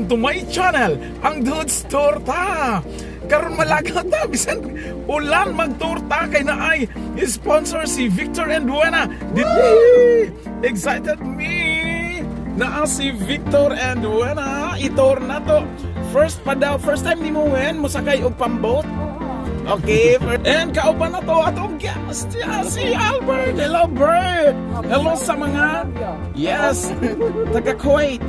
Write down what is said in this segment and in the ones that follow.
Welcome to my channel, ang Dudes Torta. Karon malagaw ta bisan ulan, magtorta kay naay sponsor si Victor and Buena. Di excited me. Naa si Victor and Buena itor na to. First pa daw, first time ni mo wen mosakay og pamboat. Okay, and kauban na to atong guest, yeah, si Albert. Hello, Bert. Hello sa mga, yes, taga Kuwait.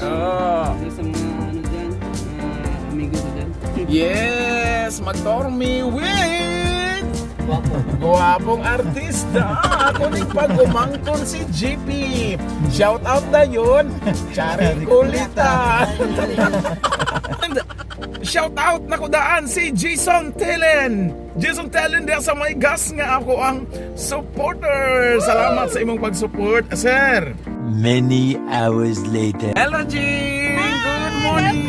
Oh. Sa mga ano dyan, mga amigo ko dyan. Yes, magtormi with Guwapo. guwapong artista. Ako ni pag-umangkon si GP. Shout out na yun. Chari Kulita. And shout out na kudaan si Jason Telen. Jason Telen diya sa may gas nga ako ang supporter. Salamat sa imong pag-support, sir. Many hours later. Hello, Jing! Good morning!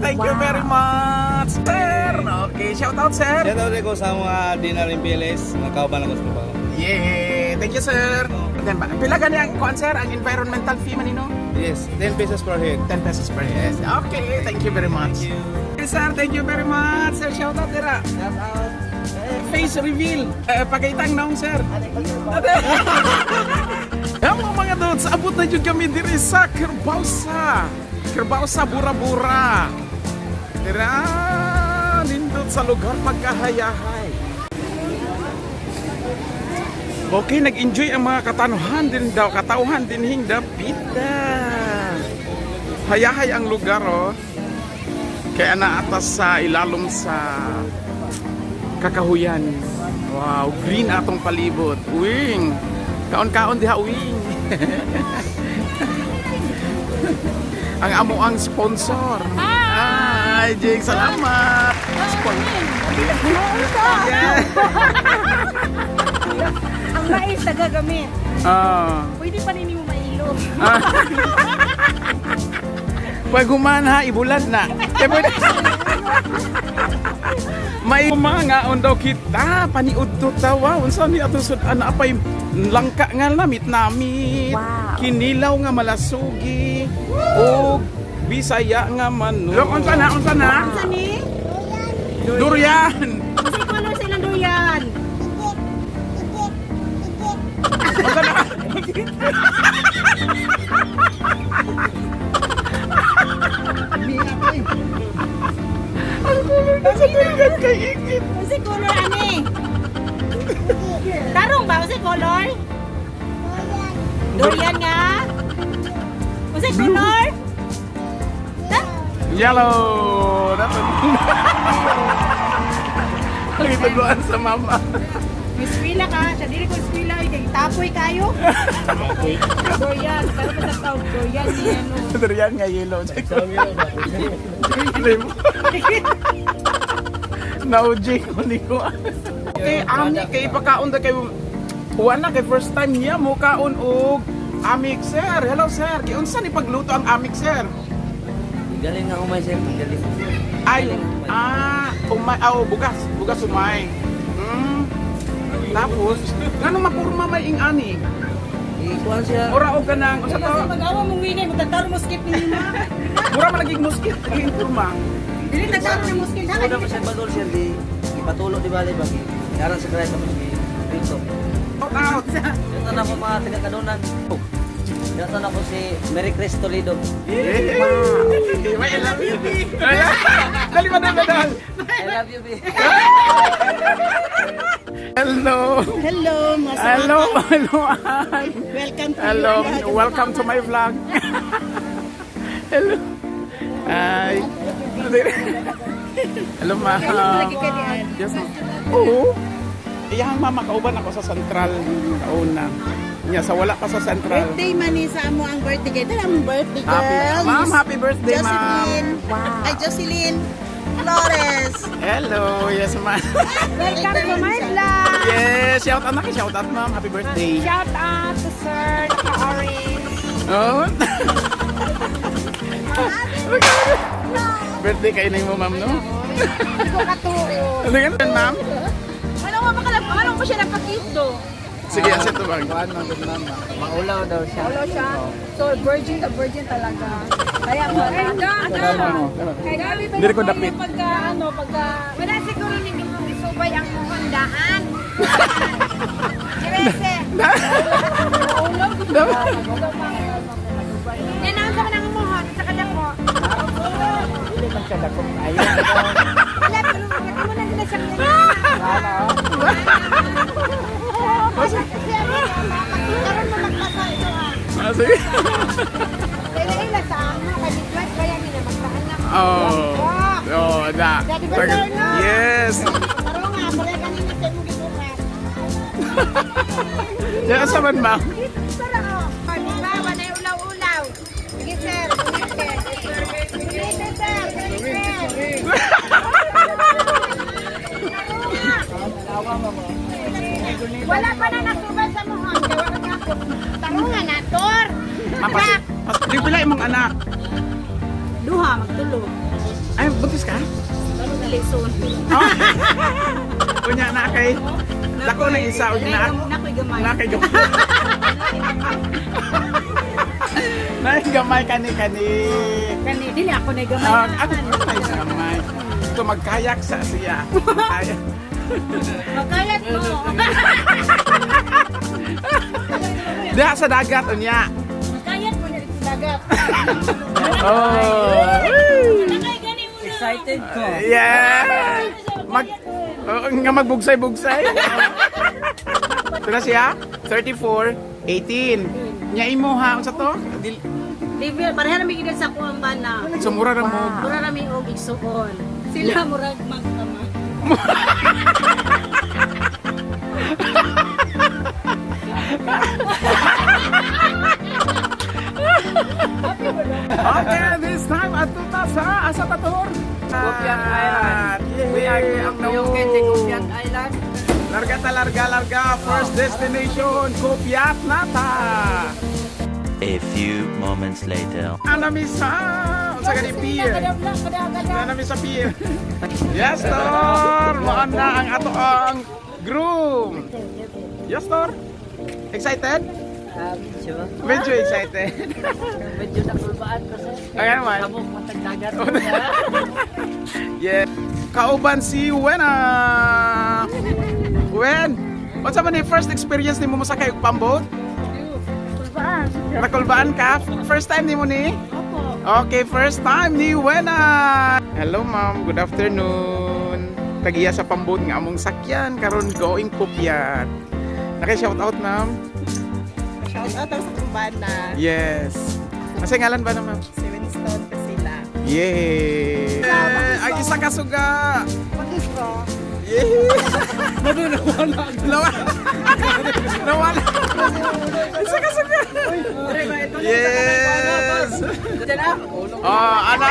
Thank you very much, sir! Okay, shout out, sir! Shout out ko sa mga Dinar Impeles, mga kauban ako sa trabaho. Yeah! Thank you, sir! Then, pila gani ang kuan, sir? Ang environmental fee man nino? Yes, 10 pesos per head. 10 pesos per head. Okay, thank you very much. Thank you. Okay, sir, thank you very much. Sir, shout out dira. Shout out. Face reveal. Eh, pakitang naong, sir. Hello mga dudes, abot na jud kami diri sa Kerbausa. Kerbausa Bura-Bura. Dira, nindot sa lugar pagkahayahay. Okay, nag-enjoy ang mga katanuhan din daw, katauhan din hing dapita. Hayahay ang lugar oh. Kaya naatas sa ilalom sa kakahuyan. Wow, green atong palibot. Wing. Kaon-kaon diha wing. Ang amo ang sponsor. Hi, Jake, salamat. Yeah. Ang mais na gagamit. Ah. Pwede pa rin mo mailo. Pag human ha, ibulan na. Kaya pwede. May mga daw kita, paniudto tawa. Unsa ni atong sud-an apay langka nga namit namit. Wow. Kinilaw nga malasugi. Og Bisaya nga manok. Look, unsa na, unsa na? Unsa ni? Durian. Unsay color sa ilang durian? Unsa na? Ang color na sa durian kay Ikit. Unsay color ani? Tarong ba unsay color? Durian nga. Unsay color? Yellow! Dapat. Ang itugluan sa mama. May eskwela ka, siya dili ko eskwela ay kay tapoy kayo. Durian, pero pa sa tawag durian ni ano. Durian nga yellow. Nauji ko ni ko. Okay, ami kay ipakaon da kay wala kay first time niya mo kaon og amik sir. Hello sir, kay unsa ni pagluto ang amik sir? Galing nga umay sir, galing. Ay, ah, umay, oh, bugas, bugas umay. Tapos, ngano mapurma may ing ani? Ikuan siya. Mura og kanang unsa to? Kasi mag-awa mong winay, magtagtaro mo skip ninyo ma. Mura man lagi muskit ang purma. Dili tagtaro ni muskil ha. Una pa siya bagol siya di ipatulo di bali bagi. Yaran sa kaya tapos gi dito. Out out. Shout out ako mga taga Kadunan. Shout out ako si Mary Chris Toledo. Yeah. May I love you. Dali ba dali dali. I love you, B. Hello. Hello, mga Hello, hello. Ann. Welcome to Hello. Welcome to my vlog. Hello. Hi. Hello, ma. Lagi ka di an. Yes, ma'am. Oo. Iyang mama kauban ako sa Central kauna. Nya sa wala pa sa Central. Birthday man ni sa amo ang birthday kay dala among birthday girl. Happy, ma'am, Miss happy birthday, ma'am. Jocelyn. Wow. Ay, Jocelyn Flores. Hello, yes, ma'am. Welcome to my vlog. Yes, shout out na kay shout out, ma'am. Happy birthday. Shout out to Sir Naka-orange. Oh. Birthday kayo na mo, ma'am, no? Hindi ko katuo. Ano yan, ma'am? Ano mo makalap? Ano mo siya nagpa-cute do? Sige, asin to bang. Kuan man gud mama. Maulaw daw siya. Wala siya. So virgin to virgin talaga. Kaya mo. Ay, dam. Kay gabi pa Dili ko dapit. Pagka, ano, pagka... Wala siguro ninyo mong isubay ang muhondaan. Direse. Yan ang sa kanang muhon sa kadako. Dili man siya dako kaayo. Wala, pero hindi mo na nila siyang ganyan. Kasi ano, karon mo magpasa ito ah. Ah, sige. Kaya ila sa amo, kay midwife kaya mi na magpaanak. Oh. Oh, na. Daddy Better, no? Yes. Karon nga, pare kanina sa imong gibuhat. Yan sa man, ma'am. Para oh. Di ba, wala yung ulaw-ulaw. Sige sir, sige. Sige sir, sige sir. Wala pa na nasubay sa muhon. Kaya wala ka ako. Tarungan na, Tor. Ma'am, di pila imong anak. Duha, magtulog. Ay, buntis ka? Lison. Oh. Unya na kay. Dako na isa unya na. Nakoy gamay. Na kay gamay. Na gamay kani kani. Kani, dili ako na gamay. Ah, ano na isa gamay. Ito magkayak sa siya. Magkayak. Magkayat mo. Diha sa dagat unya. Magkayat mo na sa dagat. Oh. Nakay gani mo na. Excited ko. Yeah. Mag Oo, nga magbugsay-bugsay. Ito na siya, 34, 18. Nya imo ha, unsa to? Dil Level, pareha na may edad sa kuang bana. sumura ra mo. Mura na may og igsuon. Sila murag magkama. Okay, this time ato ta sa asa ta tor? Kupiat Island. We are Located Kupiat Island. Larga ta, larga, larga. First destination, Kupiat na ta. A few moments later. Anami sa unsa gani pier? Anami sa pier. Yes, Tor! Maan na ang ato ang groom. Yes, Tor? Excited? Medyo. Medyo excited. Medyo nakulbaan ko sir. Ayan man. Sabok matag dagat. Yeah. Kauban si Wena. Wen, unsa man ni first experience nimo mosakay og pamboat? Kulbaan. Nakulbaan ka? First time nimo ni? Opo. Okay, first time ni Wena. Hello ma'am, good afternoon. Tagiya sa pamboat nga among sakyan karon going Pupyat. Naki shout out ma'am. Shout out sa kumbana. Yes. Asa ngalan ba na ma'am? Si Winston Casilla. Yay! Ang isa ka suga. Yay! Nawala. Nawala. Isa ka suga. Yes! Oh, ala.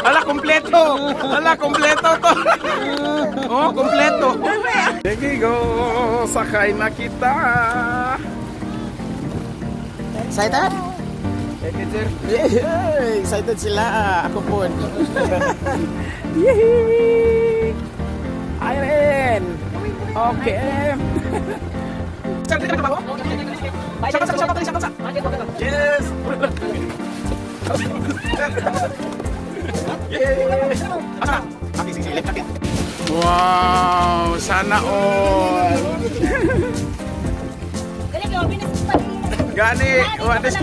Ala kompleto. Ala kompleto to. Oh, kompleto. Sige go. Sakay na kita. Excited? Yeah, excited sila. Ako po. Yehey! Irene! Okay. Yes! Wow! Sana all! Dali ka, binas pa. Gani! What is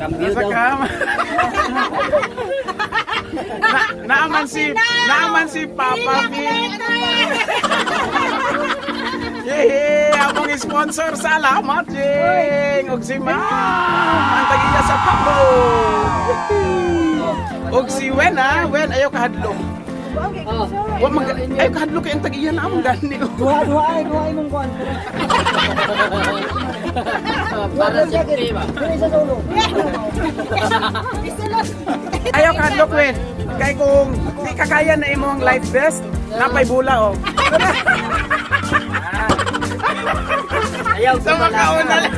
Cambio Nasa daw. kam. Na, naaman si Papa Vic. Yehey! Among sponsor, salamat Jing! Ug si Ma'am! Ang tagiya sa Pabo! Ug si Wen ah, Wen ayaw kahadlok. Oh. Wa mag ayaw kahadlok kay ang tagiya na among gani. Duha, duha ay, duha ay mong kuan. Para safety ba? Ayaw kahadlok Wen. Kay kung di ka kaya na imong life vest, napay bula oh. Ayaw Sa makauna lang.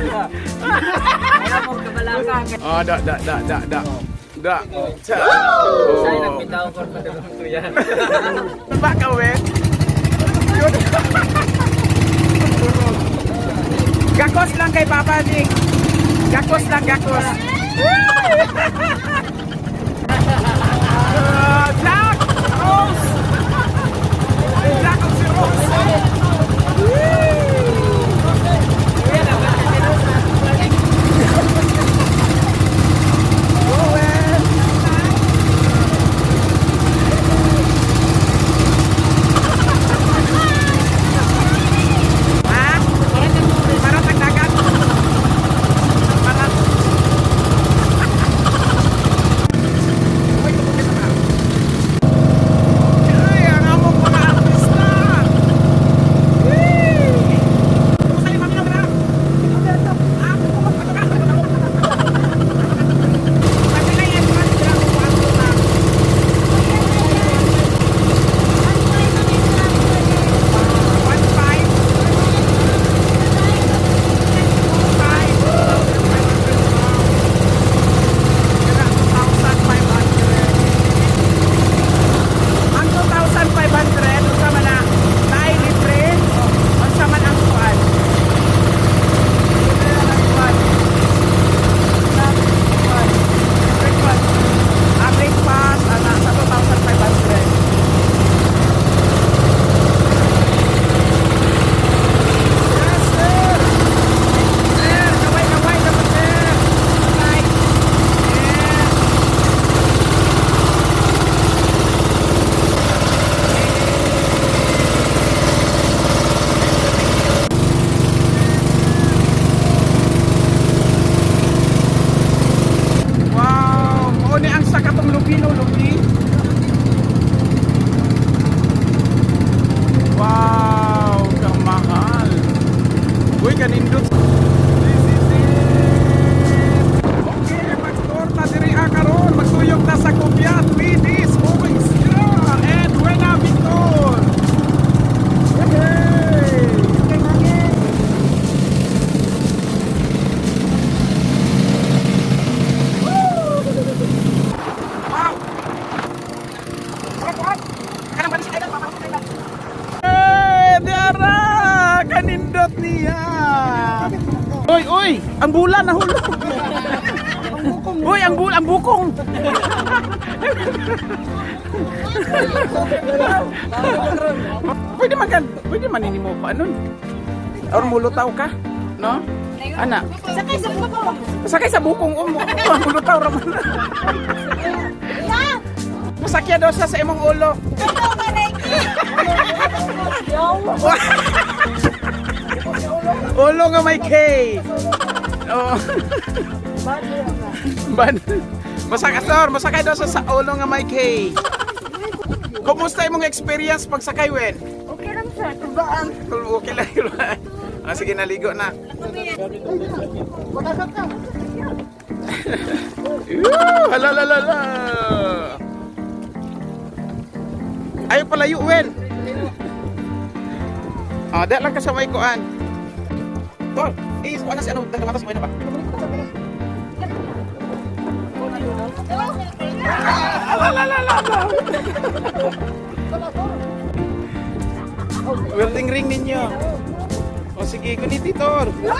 Ayaw mong kabalaka. Oh, da da da da da. Da. Sa. Say Oh. nagbitaw ko pa dalawang tuyan. Ba ka, Wen? Yun. Gakos lang kay Papa ni. Gakos lang, gakos. Jack! Rose! Jack ang si Rose! Owen! Ha? Para sa dagat. Para. Ay, ang among mga artista. Yay! Kumusta yung kami na? 1.5. Ang 2,500, unsa man na naay libre, unsa man ang kuan. Libre na ang kuan. Na kuan. Breakfast. Ah, breakfast, ana, sa 2,500. Yes, sir. Sir, kaway-kaway naman, sir. Bye. Yes. Wow! Mao ni ang sa katong lubi no, lubi. Wow, kamahal. Uy, kanindot. This is it. Okay, magtorta diri ah karon. Magtuyok ta sa Kubya. 3 days going strong. And buena Victor. Yay! Wow! Eh, diara! Kanindot niya! Uy, uy! Ang bulan nahulog! Uy, ang bukong! Pwede man kan, pwede man nimo pa anon. Or mulutaw ka, no? Ana. Sakay sa bukong. Sakay sa bukong umo. Mulutaw ra man. Masakya daw siya sa imong ulo. Ulo nga may K. Oo. Ban. Masakay sir, masakay daw siya sa ulo nga may K. Kumusta imong experience pagsakay, Wen? Okay lang sir, tubaan. Okay lang. Ah, sige, naligo na. Woo! Halalalala! Ayaw palayo, Wen. Ah, da lang ka sa may kuan. Tol, eh, kuan na si ano, dalawa si Wen na ba? Alalalala! Welding ring ninyo. O sige, kuniti, Tor. Woo!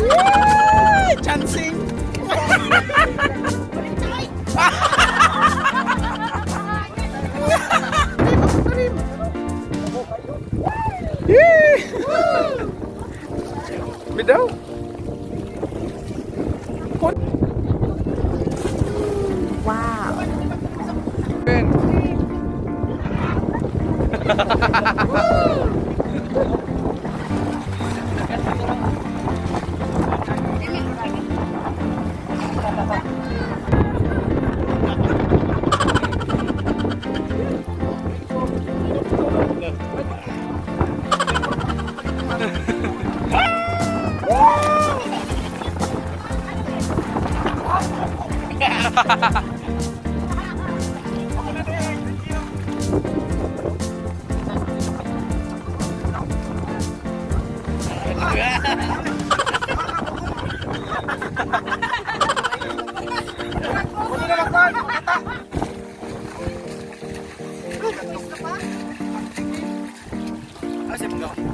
Woo! Chancing! Yee! Bidaw. Wow. Ben.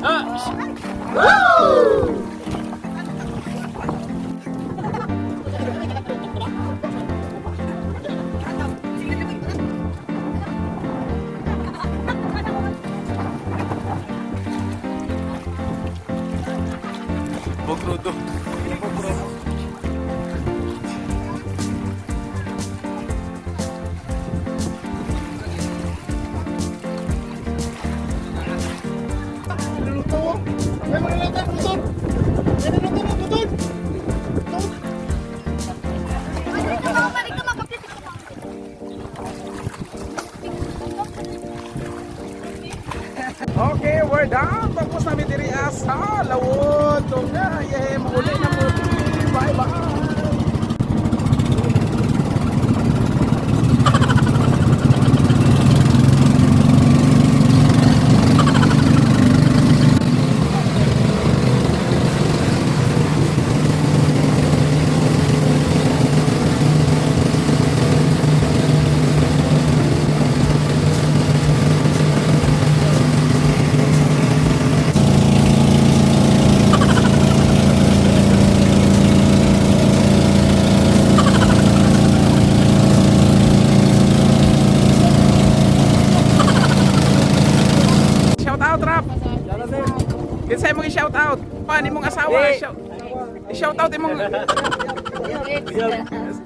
Ah! Power Dam. Tapos namin diri sa Lawod. Tunga, yeah, mauli na mo. Bye bye. Shout out, Rap. Kinsa imong i-shout out? Paano imong asawa? Shout out imong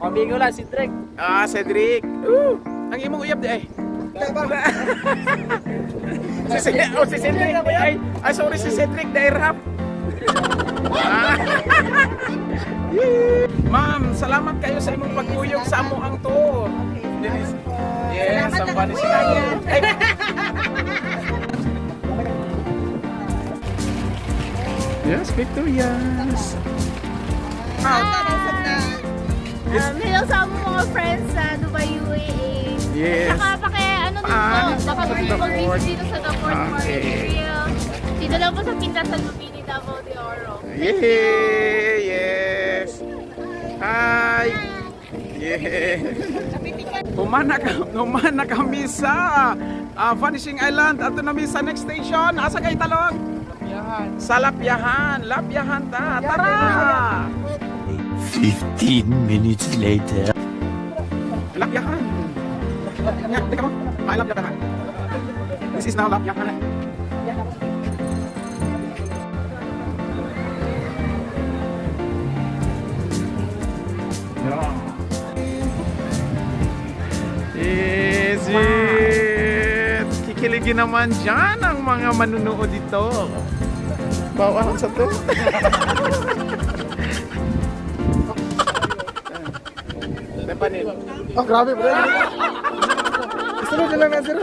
Pamigo lang si Drake. Ah, Cedric. Ooh, ang imong uyab di ay. Oh, si Cedric di ay. Ay, sorry, si Cedric di ay rap. Ah. Yee. Ma'am, salamat kayo sa imong pagkuyog sa amo ang tour. Yes, yes, ang Salamat sila. Ay. Yes, Victorias. Hello sa among mga friends sa Dubai, UAE. Yes. Saka paki, ano din Ah, po, baka sa pwede The mag-visit Fort. dito sa The Fort Okay. Grill. Dito lang po sa Pintasan Lupini, Davao de Oro. Yay! Yes! Hi! Yeah! Humana kami sa Vanishing Island. Ato nami sa next station. Asa kay talong? Lapyahan. Sa Lapyahan. Lapyahan ta. Tara! 15 minutes later. Lapyahan. Nya, teka mo. May Lapyahan. This is now Lapyahan. Is it? Kikiligin naman dyan ang mga manunood dito. Bawal sa to. Tepanil. Oh, grabe, bro. Sunod na lang na, sir.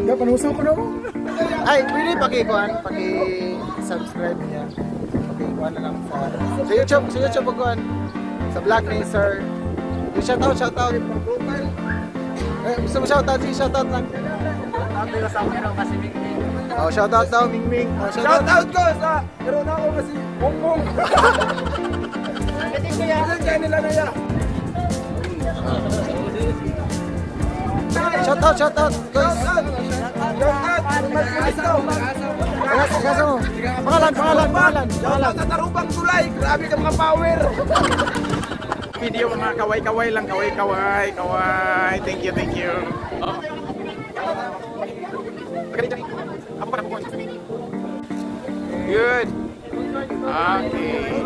Ga, panuso ko na mo. Ay, pwede paki-kuan, paki-subscribe niya. Paki-kuan na lang sa YouTube pagkuan. Sa vlog ni Sir. Yung shout out, shout out. Eh, gusto mo shout out, sige, shout out lang. Oh, shout out daw, Ming Ming. Oh, shout out ko sa pero na ako kasi Bongbong. Shout out, shout out, guys. Shout out. Kasa mo. Pangalan, pangalan, pangalan. Pangalan. Sa Tarubang Tulay, grabe ka mga power. Video mga kaway-kaway lang, kaway-kaway, kaway. Thank you, thank you. Oh. Ako pa, ako pa. Good. Okay.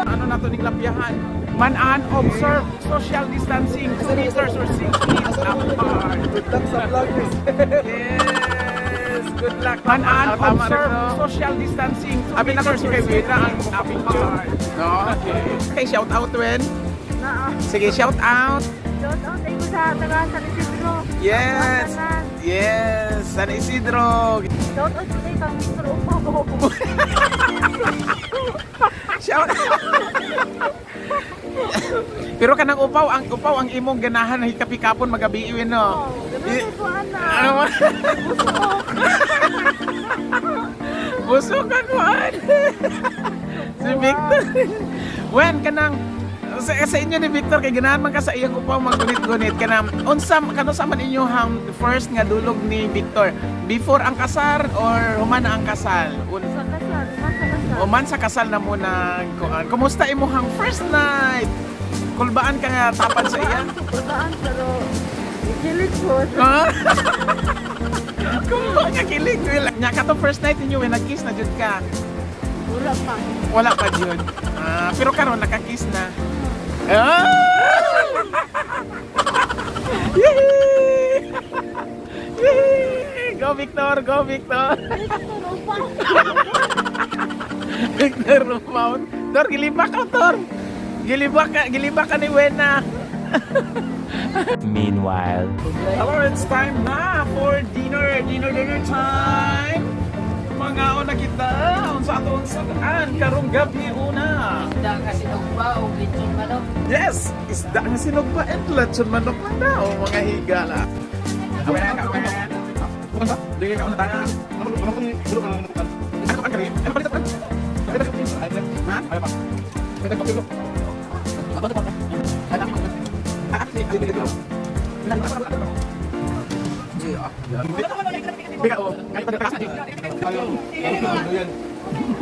Ano na to ning lapyahan? Man-an observe social distancing 2 meters or 6 feet apart. Good luck sa vlog. Yes! Good luck. Man-an observe social distancing 2 meters or 6 feet ang picture. No? Okay. Okay, shout out, Wen. Sige, shout out. Shout out ay mo sa taga San Isidro. Yes. Yes, San Isidro. Shout out today kang Victor Upaw. Shout Pero kanang upaw, ang upaw ang imong ganahan na hikapikapon magabi iwin no. Ganun po ana. Ano mo? Busog ako, an. Si Victor. Wen kanang sa inyo ni Victor kay ganahan man ka sa iyang upaw maggunit-gunit kanang unsa kano sa man inyo hang first nga dulog ni Victor before ang kasal or human na ang kasal? Sa kasal, man sa kasal. Human sa kasal na mo nag kuan. Kumusta imong first night? Kulbaan ka nga tapad sa iya? Kulbaan pero kilig po. Ha? Kung ba nga kilig, well, nya ka to first night ninyo, when nag-kiss na jud ka. Wala pa. Wala pa jud. Ah, pero karon naka-kiss na. Ah! Yay! Yay! Go Victor, go Victor. Victor Rumaon. Tor, gilibak ka, Tor. Gilibak ka ni Wena. Meanwhile. Hello, it's time na for dinner. Dinner, dinner time. Mga na kita. Unsa ato saan karong gabi una. Isda nga sinugba o lechon manok. Yes, isda nga sinugba and lechon manok lang daw mga higala. Awen, awen. Bukan ba? Dili ka una tayo. Ano ka kari? Ano palit ka? Ha? Ay pa.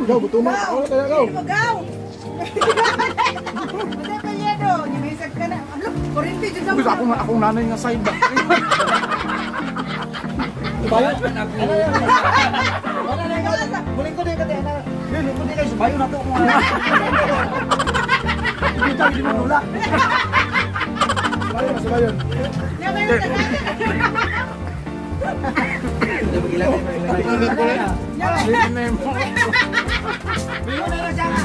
Go, gutuman. Oh, kaya go. Magaw! Matay palyedo, nimisag ka na. Ano? Kurinti dyan sa Gusto akong akong nanay nga side ba. Wala na ikaw. Muling ko din ka na. Lili ko din kayo subayo na to kung ano. Hindi tayo di manula. Sabayon, sabayon. Hindi na mo. Biyo na lang siya nga.